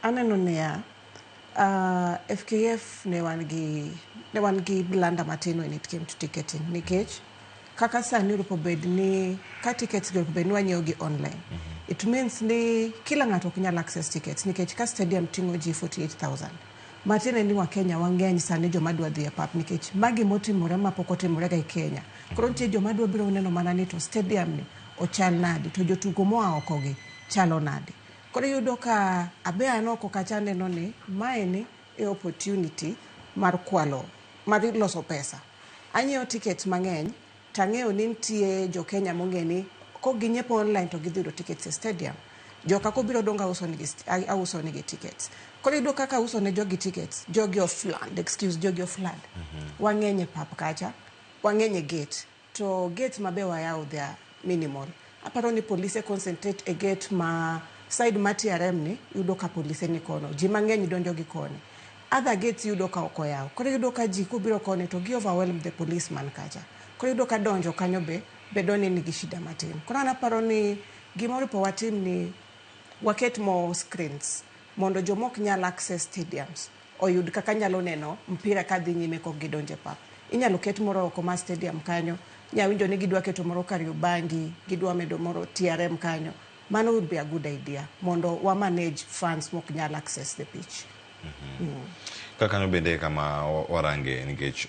Aneno niya, FKF ne wan gi blunder matin when it came to ticketing, nikech kaka sani orupo bed ni ka tickets gi orupo bed ni wanyiewo gi online, it means ni kila ng'ato ok nyal access tickets, nikech ka stadium ting'o ji 48,000, matiende ni Wakenya wang'eny sani joma dwa dhi e pap, nikech magi motimore mapok otimore ga e Kenya. Koro nitie joma dwa biro neno mana ni to stadium ni ochal nadi, to jotugo moa oko gi chalo nadi. Koro iyudo ka abe an oko kacha aneno ni maeni e opportunity mar kwalo, mar loso pesa. Anyiewo tickets mang'eny tang'eyo ni nitie jo Kenya mong'e ni kok ginyiepo online to gidhi yudo tickets e stadium. Joka kobiro dongo auso nigi tickets. Koro iyudo kaka auso ne jogi tickets, jogi oflood, excuse, jogi oflood. Wang'eny e pap kacha, wang'eny e gate, to gate mabe wayawo, they are minimal. Aparo ni polise concentrate e gate ma side ma TRM ni, yudo ka polise ni kono, ji mang'eny donjo gi koni. Other gates yudo ka ok oyaw. Koro iyudo ka ji kobiro koni to gi overwhelm the policeman kacha. Koro iyudo ka donjo kanyo be bedo ni nigi shida matin. Koro an aparo ni gima oripo watim ni waket more screens mondo joma ok nyal access stadiums oyud kaka nyalo neno mpira kadhi nyime kok gidonjo e pap. Inyalo ket moro oko mar stadium kanyo. Nyawinjo ni gidwa keto moro Kariobangi, gidwa medo moro TRM kanyo. Mano would be a good idea mondo wa manage fans mok nyal access the pitch. Ka kanyo bende kama warange nikech